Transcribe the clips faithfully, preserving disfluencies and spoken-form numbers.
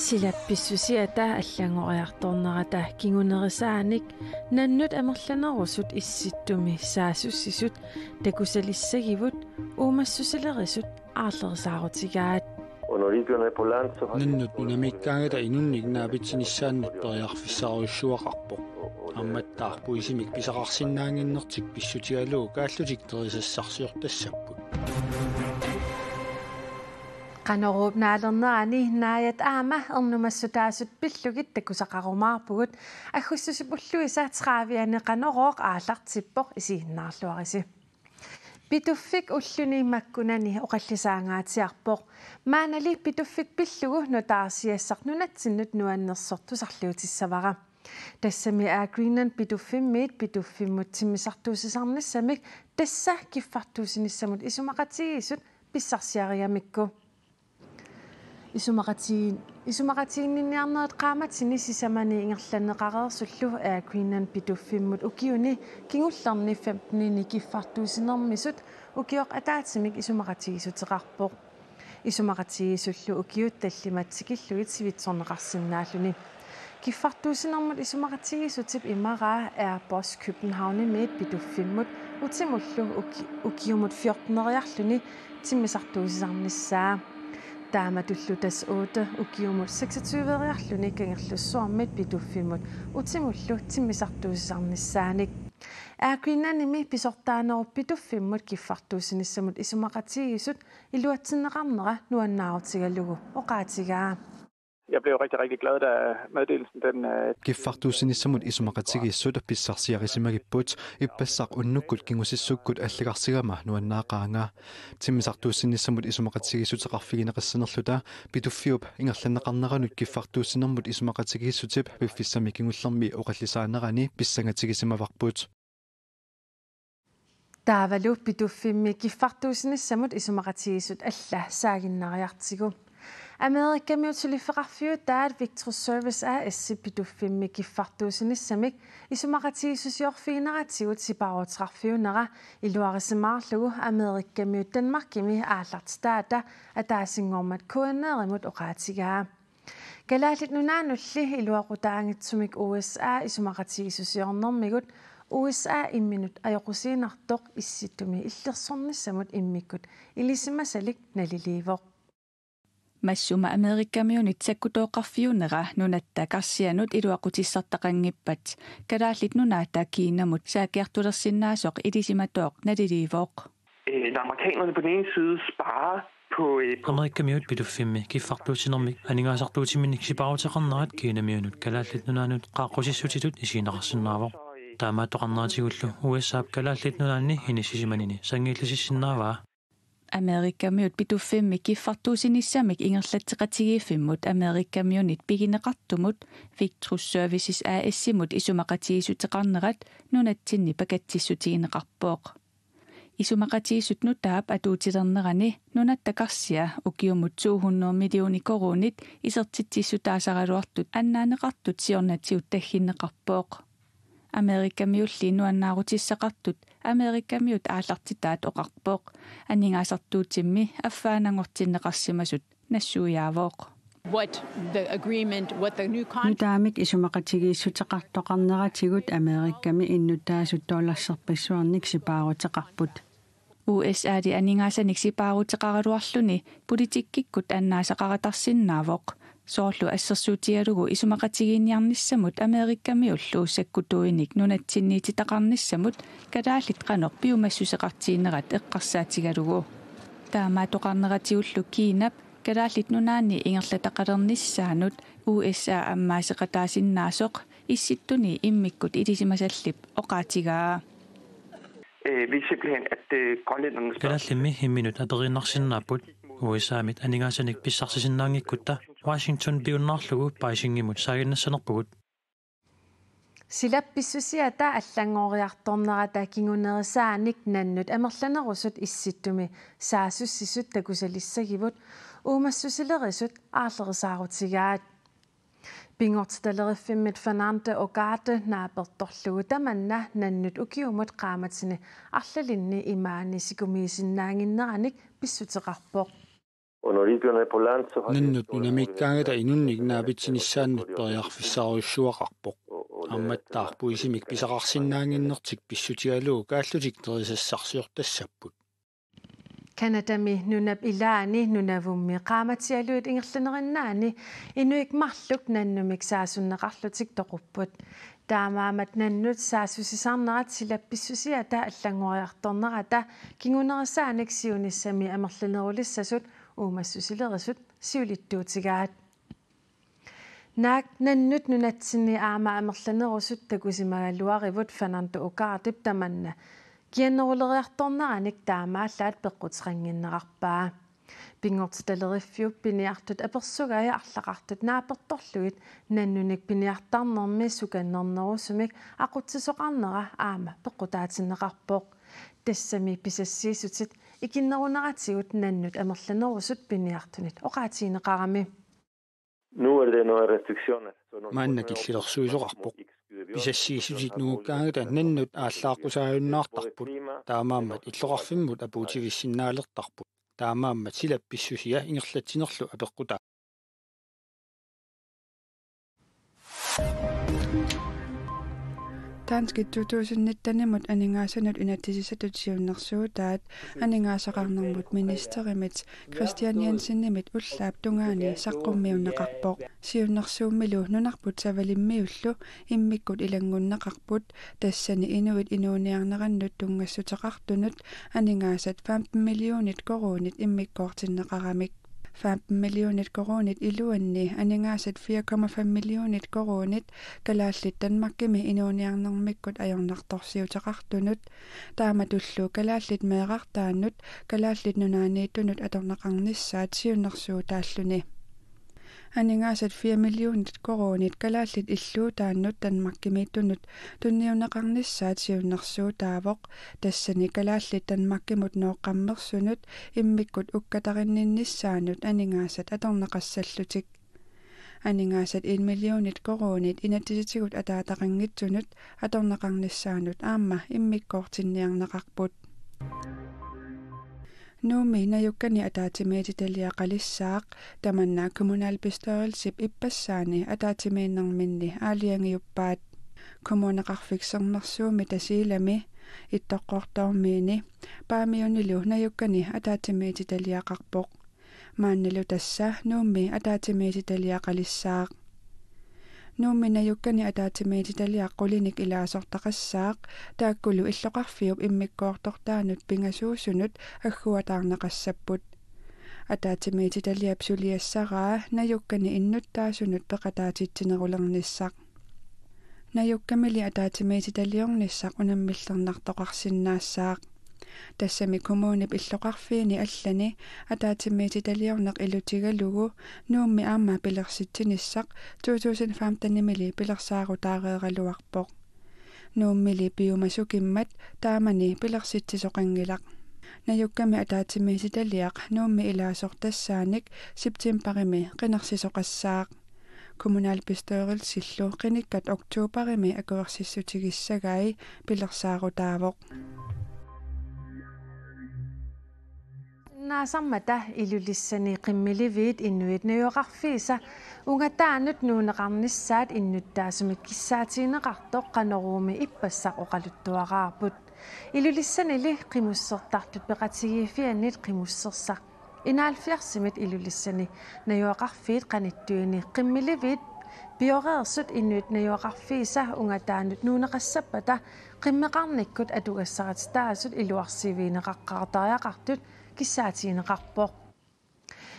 Silap pissusiata allanngoriartornerata kingunerisaanik nannut amerlanerusut Issittumi saassussisut takusalissagivut uumassusilerisut aarlerisaarutigaat. Nannut nunamiikkaangata inunnik naapitsinissaannut periarfissaarujussuaqarpoq. Ammattaaq puisimik pisaqarsinnaannginnertik pissutigalugu kaallutik terisassarsiortassapput. Qanoruup naalernerani naajat aamma ernumassutaasut pillugit takusaqarumaarpugut. Aggustip ulluisa tredivianni Qanorooq aallartippoq, isiginnaarluarisi. Pituffik ulluni makkunani oqallisaangaatsiarpoq. Maannali Pituffik pillugu nutaarsiassaq nunatsinnut nuannersoq tusarliutissavara. Tassami Air Greenland Pituffimmiit pituffimmut timmisartuussisarnissamik tassa kiffartuussinissamut isumaqatigiissut pissarsiarigamikku. Isumaqatii-, isumaqatiginninniarnerit qaammatini sisamani ingerlanneqareersullu Air Greenland Pituffimmut ukiuni kingullerni femtenini kiffartuussinermisut ukioq ataatsimik isumaqatigiissuteqarpoq. Isumaqatigiissullu ukiut tallimat tikillugit sivitsorneqarsinnaalluni. Kiffartuussinermut isumaqatigiissutip imaraa Airbus Københavnimiit Pituffimmut utimullu uki-, ukiumut fjorteneriarluni timmisartuussisarnissaa. Taamatullu Das Otte ukiumut seksogtyveriarluni Kangerlussuarmiit Pituffimmut utimullu timmisartuussisarnissaanik. Air Greenlandimi pisortaanerup Pituffimmut kiffartuussinissamut isumaqatigiissut iluatsinneqarnera nuannaarutigalugu oqaatigaa. Jeg blev rigtig, rigtig glad, da meddelelsen den, øh, Kiffartuussinissamut isumaqatigiissut pissarsiarisimagipput, ippassaq unnukkut kingusissukkut allagarsigama nuannaaqaanga. Timmisartuussinissamut isumaqatigiissuteqarfigineqassanerluta Pituffiup ingerlanneqarneranut kiffartuussinermut isumaqatigiissutip piffissami kingullermi oqallisaanerani pissangatigisimavarput. Taavalu Pituffimmi kiffartuussinissamut isumaqatigiissut alla saaginnariartigu. Amerikamiut suliffeqarfiutaat Victrus Service A/S Pituffimmi kiffartuussinissamik isumaqatigiissusiorfigineratigut sipaaruteqarfiunera iluarisimaarlugu Amerikamiut Danmarkimi aallartitaata ataasinngormat K N R-imut oqaatigaa. Kalaallit Nunaannulli iluaqutaanngitsumik U S A isumaqatigiissusiornermigut U S A imminut ajoqusiinnartoq Issittumi illersornissamut immikkut ilisimasalik naliliivoq. Massuma Amerikamiunit sakkutooqqarfiunera nunatta karsianut iluaqutissartaqanngippat Kalaallit Nunaata Kinamut saakkiartulersinnaasoq ilisimatooq naliliivoq. Øh, når amerikanerne på den ene side sparer på, øh, på Amerikamiut Pituffimmi kiffartuussinermik aningaasartuutiminnik sipaaruteqarnerat Kinamiunut Kalaallit Nunaannut qaaqqusissutitut isigineqarsinnaavoq. Taamaattoqarneratigullu U S A-p Kalaallit Nunaanni inissisimanini sanngiillisissinnaavaa. Amerikamiut Pituffimmi kiffartuussinissamik ingerlatseqatigiiffimmut Amerikamiunit pigineqartumut Victrus Services A/S-imut isumaqatigiissuteqarnerat nunatsinni pakatsissutigineqarpoq. Isumaqatigiissut nutaap atuutilernerani nunatta karsia ukiumut to hundrede millioner koruunit isertitsissutaasaraluartut annaanneqartut siornatigut tagginneqarpoq. Amerikamiulli nuannaarutissaqartut Amerikamiut aallartitaat oqarpoq aningaasartuutimmi affaannanngortinneqarsimasut nassuiaavoq. What the agreement, what the new contract Nutaamik isumaqatigiissuteqartoqarneratigut Amerikami innuttaasut dollarserpassuarnik sipaaruteqarput. U S A-li aningaasanik sipaaruteqaraluarluni politikkikkut annaasaqaratarsinnaavoq. Soorlu assersuutigalugu isumaqatigiinniarnissamut Amerikamiullu sakkutuinik nunatsinniititaqarnissamut kalaallit qanoq piumassuseqartiginerat eqqarsaatigalugu. Taamaattoqarneratigullu Kinap Kalaallit Nunaanni ingerlataqalernissaanut U S A ammaaseqataasinnaasoq Issittuni immikkut ilisimasallip oqaatigaa. Øh, vi simpelthen, at, øh, grønlænderne spørger Kalaallimmi imminut aperiinnarsinnaapput U S A-mit aningaasanik pissarsisinnaanngikkutta Washington piunnaarlugu Beijingimut saaginnassanerpugut. Silap pissusiata allanngoriartornerata kingunerisaanik nannut amerlanerusut Issittumi saassussisut takusalissagivut uumassusilerisut aarlerisaarutigaat. Pinngortitalerivimmit Fernando Ugarte naapertorlugu tamanna nannut ukiumut qaammatini arlalinni imaani sikumiisinnaannginneranik pissuteqarpoq. Nannut nunamiikkaangata inunnik naapitsinissaannut periarfissaarujussuaqarpoq. Aammattaaq puisimik pisaqarsinnaannginnertik pissutigalugu kaallutik nerisassarsiortassapput. Canadami nunap ilaani Nunavummi qaamatialuit ingerlanerinnaani inuit marluk nannumik saasunneqarlutik toqupput. Taamaammat nannut saassussisarnerat silap pissusiata allanngoriartornerata kingunerisaanik siunissami amerlanerulissasut uumassusilerisut siulittuutigaat. Naak nannut nunatsinni aamma amerlanerusut takusimagaluarivut Fernando Ugardep tamanna kianneruleriartorneranik taamaallaat peqquteqannginnerarpaa. Pinngortitaleriffiup piniartut apersugai arlaqartut naapertorlugit nannunik piniartarnermi sukannernerusumik aqutsisoqarnera aamma peqqutaatinneqarpoq. Tassami pisassiissutit ikinneruneratigut nannut amerlanerusut piniartunit oqaatigineqarami. Nu er det noget restriktioner, så når Maanna killilersuisoqarpoq. Pisassiissutit nungukkaangata nannut aallaaqqusaajunnaartarput. Taamaammat illoqarfimmut apuutivissinnaalertarput. Taamaammat silap pissusia ingerlatsinerlu apeqqutaa. Danskit to tusind nitten-imut aningaasanut inatsisissatut siunnersuutaat aningaasaqarnermut ministerimit Kristian Jensenimit ullaap tungaani saqqummiunneqarpoq. Siunnersuummilu nunarput Savalimmiullu immikkut ilanngunneqarput, tassani inuit inuuniarnerannut tunngassuteqartunut aningaasat femten millionit koruunit immikkoortinneqaramik. Femten millionit koruunit iluanni aningaasat fire komma fem millionit koruunit kalaallit Danmarkimi inuuniarnermikkut ajornartorsiuteqartunut, taamatullu kalaallit meerartaannut Kalaallit Nunaanniittunut atorneqarnissaat siunnersuutaalluni. Aningaasat fire millionit koruunit kalaallit illuutaannut Danmarkimiittunut tunniunneqarnissaat siunnersuutaavoq, tassani kalaallit Danmarkimut nooqqammersunut immikkut ukkatarinninnissaannut aningaasat atorneqassallutik. Aningaasat en millionit koruunit inatsisitigut ataataqanngitsunut atorneqarnissaannut aamma immikkoortinniarneqarput. Nuummi najukkani ataatsimiititaliaqalissaaq, tamanna kommunalbestyrelsip ippassaani ataatsimiinnerminni aalajangiuppaat. Kommuneqarfik Sermersuumi Tasiilami, Ittoqqortoormiini Paamiunilu najukkani ataatsimiititaliaqarpoq. Maannalu tassa Nuummi ataatsimiititaliaqalissaaq. Nuummi najukkani ataatsimiititaliaq qulinik ilaasortaqassaaq, taakkulu illoqarfiup immikkoortortaanut pingasuusunut agguataarneqassapput. Ataatsimiititaliap suliassaraa najukkani innuttaasunut peqataatitsinerulernissaq. Najukkamili ataatsimiititaliornissaq unammillernartoqarsinnaassaaq. Tassami kommunip illoqarfiini allani ataatsimiititaliorneq ilutigalugu Nuummi aamma pilersitsinissaq to tusind femten-imili pilersaarutaareeraluarpoq. Nuummili piumasukimmat taamani pilersitsisoqanngilaq. Najukkami ataatsimiititaliaq Nuummi ilaasortassaanik septembarimi qinersisoqassaaq. Kommunalbestyrelsillu qinikkat oktobarimi akuersissutigissagai pilersaarutaavoq. Naasarmata Ilulissani qimmiliviit inuit najugaqarfiisa ungataanut nuunneqarnissaat innuttaasumik kissaatigineqartoq Qanoruumi ippassaq oqaluttuaraarput. Ilulissanili qimussertartut peqatigiiffiannit qimussersaq enoghalvfjerdsimit Ilulissani najugaqarfiit qanittuini qimmiliviit pioreersut inuit najugaqarfiisa ungataanut nuunneqassappata qimmeqarnikkut atugassarititaasut iluarsiivigineqaqqaartariaqartut kissaatigineqarpoq.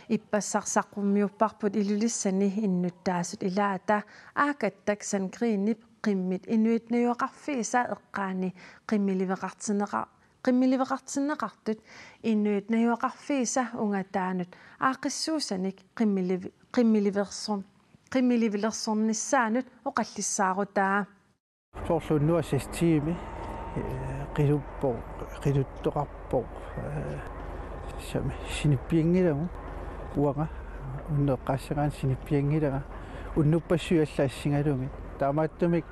Ippassaq saqqummiupparput Ilulissani innuttaasut ilaata Aakattak Sandgreenip qimmit inuit najugaqarfiisa eqqaani qimmiliveqartinneqa-, qimmiliveqartinneqartut inuit najugaqarfiisa ungataanut aaqqissuussanik qimmiliv-, qimmiliversorn-, qimmilivilersornissaanut oqallissaarutaa. Soorlu unnuaq seks tiimi, eh, qiluppoq, qiluttoqarpoq, eh, sami, sinippianngilagut, uanga, unnuap eqqaassagaanni sinippianngilanga, unnuppassuit allat assigalugit. Taamaattumik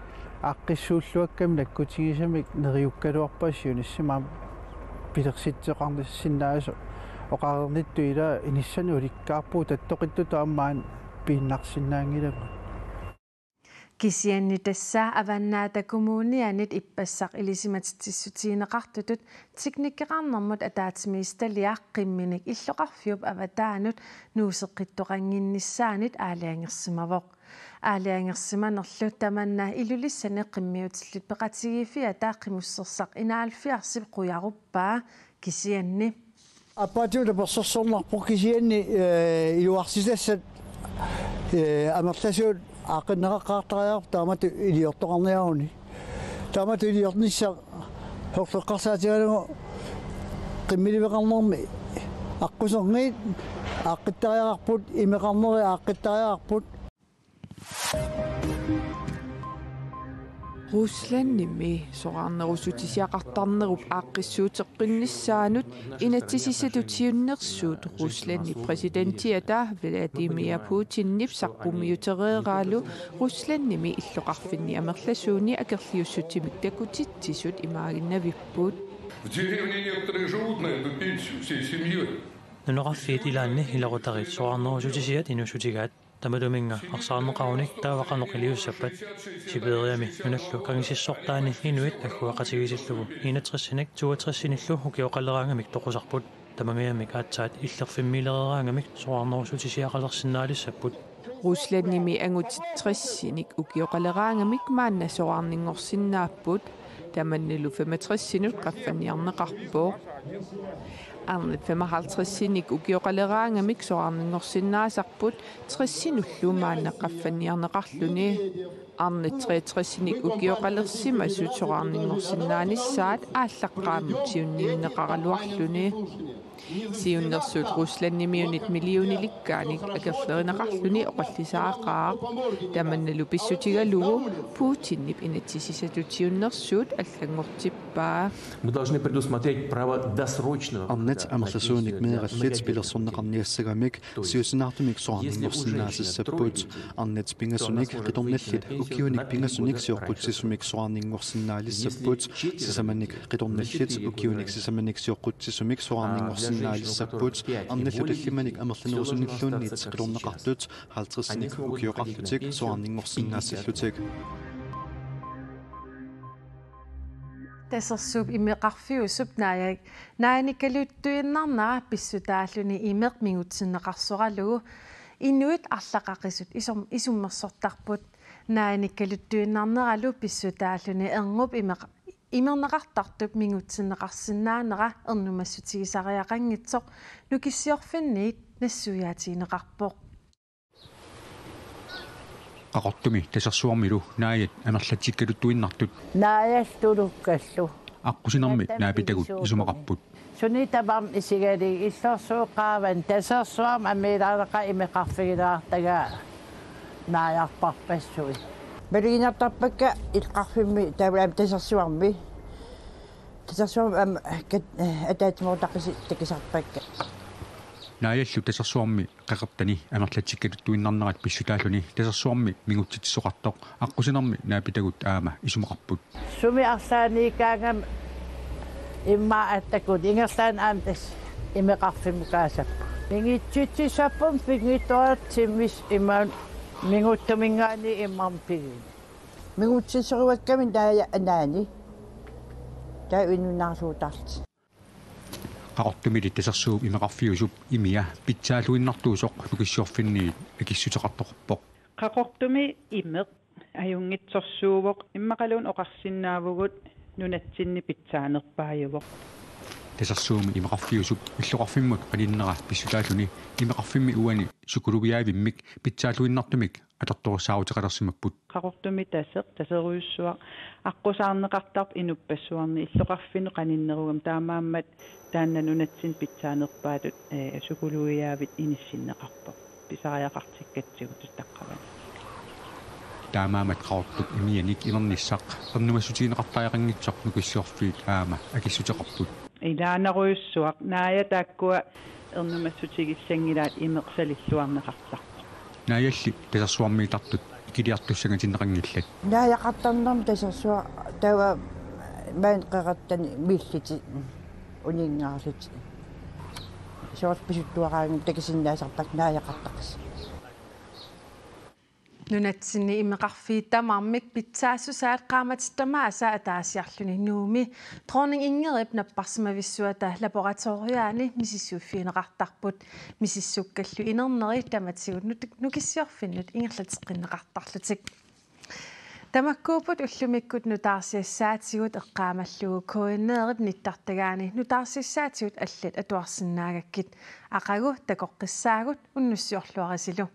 aaqqissuulluakkami nakkutigisamik neriukkaluarpaa siunissami aamma pilersitsisoqarsinnaasoq Oqarnittut ila inissanik ulikkaarpugut, tattoqittutut aamma maani piinnarsinnaanngilagut. Kisianni tassa Avannaata Kommunianit ippassaq ilisimatitsissutigineqartutut teknikkeqarnermut ataatsimiititaliaq qimminik illoqarfiup avataanut nuuseqqittoqannginnissaanit aalajangersimavoq. Aalajangersimanerlu tamanna Ilulissani qimmiutillit peqatigiiffiata qimussersaq enoghalvfjerdsip qujaruppaa kisianni. Aappaatsigut tapersersornarpoq kisianni, eh, iluarsitassat, eh, amerlasuut aaqqinneqaqqaartariaqarput taamatut iliortoqarniaruni. Taamatut iliornissaq sorleqqarsaatigalugu qimmiliveqarnermi aqquserngit aaqqittariaqarput, imeqarneri aaqqittariaqarput. Ruslandimi soraarnerussutisiaqartarnerup aaqqissuuteqqinnissaanut inatsisissatut siunnersuut Ruslandip præsidentiata Vladimir Putinip saqqummiutereeraalu Ruslandimi illoqarfinni amerlasuuni akerliussutsimik takutitsisut imaaginnavipput. В деревне некоторые живут на эту пенсию всей семьей. Nunaqarfiit ilaanni ilaqutariit soraarnerussutisiat inuussutigaat. Tamatuminnga arsaarneqarunik taava qanoq iliussappat? Sibiriami nunallu kangisissortaani inuit agguaqatigiissillugu enogtresinik toogtresinillu ukioqaleraangamik toqusarput. Tamangajamik aatsaat illerfimmiilereeraangamik soraarnerussutisiaqalersinnaalissapput. Ruslandimi angutit tresinik ukioqaleraangamik maanna soraarninngorsinnaapput. Tamannalu femogtresinut qaffanniarneqarpoq. Arnat femoghalvtresinit ukioqaleraangamik soraarninngorsinnaasarput, tresinullu maanna qaffanniarneqarluni. Arnat treogtresinik ukioqalersimasut soraarninngorsinnaanissaat aallaqqaammut siunniunneqaraluarluni. Siunnersuut Ruslandimiunit millionilikkaanik akerlerineqarluni oqallisaaqaaq. Tamannalu pissutigalugu Putinip inatsisissatut siunnersuut allanngortippaa. Мы должны предусмотреть право досрочного. Arnat amerlasuunik meerallit pilersorneqarniassagamik siusinaartumik soraarninngorsinnaasassapput. Arnat pingasunik qitornallit ukiunik pingasunik sioqqutsisumik soraarninngorsinnaalissapput. Sisamanik qitornallit ukiunik sisamanik sioqqutsisumik soraarninngorsinnaalissapput. Arnallu tallimanik amerlanerusunilluunniit qitornaqartut halvtredsinik ukioqarlutik soraarninngorsinnaassallutik. Tasersuup imeqarfiusup naaja-, naajanikkaluttuinnarnera pissutaalluni imeq mingutsinneqarsoralugu inuit arlaqaqisut isum-, isummersortarput. Naajanikkaluttuinnarneralu pissutaalluni erngup imeq-, imerneqartartup mingutsinneqarsinnaanera ernumassutigisariaqanngitsoq Nukissiorfinniit nassuiaatigineqarpoq. Qaqortumi Tasersuarmilu naajat amerlatsikkaluttuinnartut. Naajat tulukkallu. Aqqusinermi naapitagut isumaqarput. Suni tamarmi isigalugit illorsuup qaavanut Tasersuarmi amiilaarneqartut imeqarfigilaartagaa naajarparpassuit. Maluginertarpakka illoqarfimmi taavalu Tasersuarmi. Tasersuarmi aamma kat-, ataatsimoortaqisi-, takisarpakka. Naajallu Tasersuarmi qeqertani amerlatsikkaluttuinnarnerat pissutaalluni Tasersuarmi mingutsitsisoqartoq aqqusinermi naapitagut aamma isumaqarput. Sumi arlaanniikkaangama immaqa attakkut ingerlaannaq aamma tassa imeqarfimmukaasarput. Mingutsitsisarput pinngitsoorartumik imaluunniit minguttuminngaanniit immaqa pigit. Mingutsitsisuugakkami naaja anaani. Taava inunnaarsuutarlutik. Qaqortumili Tasersuup imeqarfiusup imia pitsaalluinnartuusoq Nukissiorfinniit akissuteqartoqarpoq. Qaqortumi imeq ajunngitsorsuuvoq immaqaluunniit oqarsinnaavugut nunatsinni pitsaanerpaajuvoq. Tasersuup imeqarfiusup illoqarfimmut qaninnera pissutaalluni imeqarfimmi uani psykologiavimmik pitsaalluinnartumik atortorissaaruteqalersimapput. Qaqortumi taseq, taserujussuaq, aqqusaarneqartarpoq inuppassuarnit illoqarfinnut qaninnerugami, taamaammat taanna nunatsinni pitsaanerpaatut, eh, psykologiavit inissinneqarpoq. Pisariaqartikkatsigu tusaqqavani. Taamaammat Qaqortup imianik inernissaq ernumassutigineqartariaqanngitsoq Nukissiorfiit aamma akissuteqarput. Ilaanarujussuaq, naaja taakkua ernumassutigissanngilaat imeq salilluarneqartarpoq. Naajalli Tasersuarmiittartut ikiliartussangatinneqanngillat. Naajaqartarnermi Tasersuaq taava maani qeqertani millutik uninngaarlutik. Soorlu pisuttuaraanni takusinnaasarpakka naajeqartarsi. Nunatsinni imeqarfiit tamarmik pitsaassusaat qaammatit tamaasa ataasiarluni Nuummi Dronning Ingridip napparsimavissuata laboratoriaani misissuiffigineqartarput. Misissukkallu inerneri tamatigut nut-, nukissiorfinnut ingerlateqqinneqartarlutik. Tamakkuupput ullumikkut nutaarsiassaatigut, eqqaamallugu K N R-ip nittartagaani nutaarsiassaatigut allat atuarsinnaagakkit. Aqagu takoqqissaagut, unnussiorluarisilu.